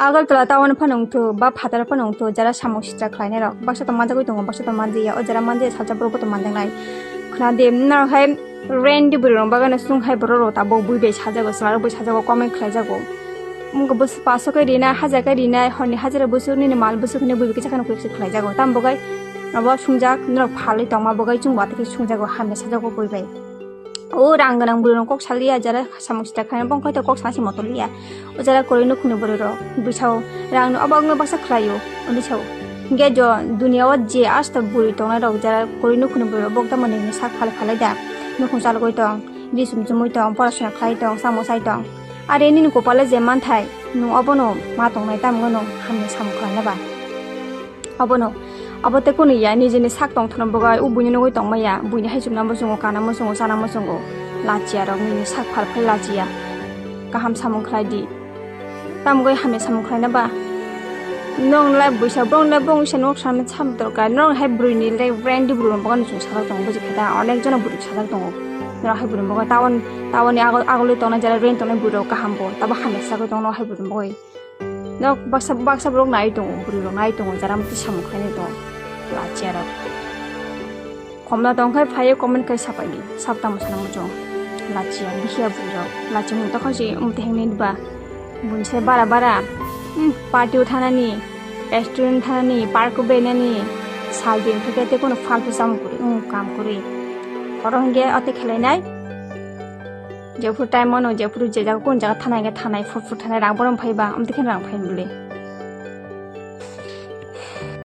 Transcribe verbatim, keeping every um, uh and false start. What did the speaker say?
Agartala town phano wngthu ba phataro phano wngthu, jara samung sitra khlainai rok baksa to manjagwi tongo, baksa to manjaya. O jara manjaya salsa borok bo to manjaknai. Khna di norok hai rendi bwrwi rok bagano chwng hai borok rok tabuk bui bai sajago, chwla rok bai sajago, comment khlaijago. Wngkha bwswk paso khe rinai, hajar khe rinai, horni hajara bwswk nini mal bwswk hinwi bui bai kisa kheno kisa khlaijago. Tamo bagwi abo sungjak norok phalwi tongma bagwi chwng watwi khe sungjago, hamya sajago bui bai. O rang gwnang bwrwi rok kok saliya, jara samung sitra khlainai bongkhai to kok sana se moto liya. O jara kwrwi nukhungni bwrwi rok bwsao rang no obo wngno baksa khlaio, hwnwi sao. Hinkhe jo dunia o je asto bwrwi tongnai rok, jara kwrwi nukhungni bwrwi rok bok tamo nini sak phalai phalai da, nukhung chalogwi tong, ri sum chumui tong, porasona khlai tong, samung sai tong. Are nini kopale je manthai, nwng obono ma tongnai, tamo wngno hamya samung khlaina ba. Obono, abo tei kunu ya, nijini sak tongthokno bwgwi o buini nugwi tongmaya, buini haichukna muchungo, kana muchungo, chana muchungo. Lachiya rok nini sak phal phal lachiya. Kaham samung khlai di. Tamo gwi hamya samung khlaina ba? Nong lai buisa, bong lai bong se nok sami sam dorkar. Nong hai bwrwi ni le friend bwrwi rok bwgwi chwng sajak tongo, buji khe da, onek jona bwrwi sajak tongo. Nong hai bwrwi bwgwi tawan, tawani agol, agolwi tongnai jara rent tongnai bwrwi rok kaham bo, tabo hamya sajagwi tongo nong hai bwrwi bwgwi. Nok baksa, baksa borok nai tongo, bwrwi rok nai tongo, jara mati samung khlainai tongo, lachiya rok. Khomla tong khai phaiyo comment khai sapai di, sab tamo sana muchung, lachiya, bikhiya bwrwi rok, lachi mung tokha si um teheng ni ba, buini sai bara bara, hmm, party o thanani, restaurant thanani, park o benani, sal din khai khe tei kono faltu chamung kwrwi, hmm, kam kwrwi. Oro hwnkhe o tei khelainai. Jephuru time mano, jephuru je jaga, kun jaga thanai hwnkhe thanai, phut phut thanai, rang borom phai ba, amtwi khe rang phai bole.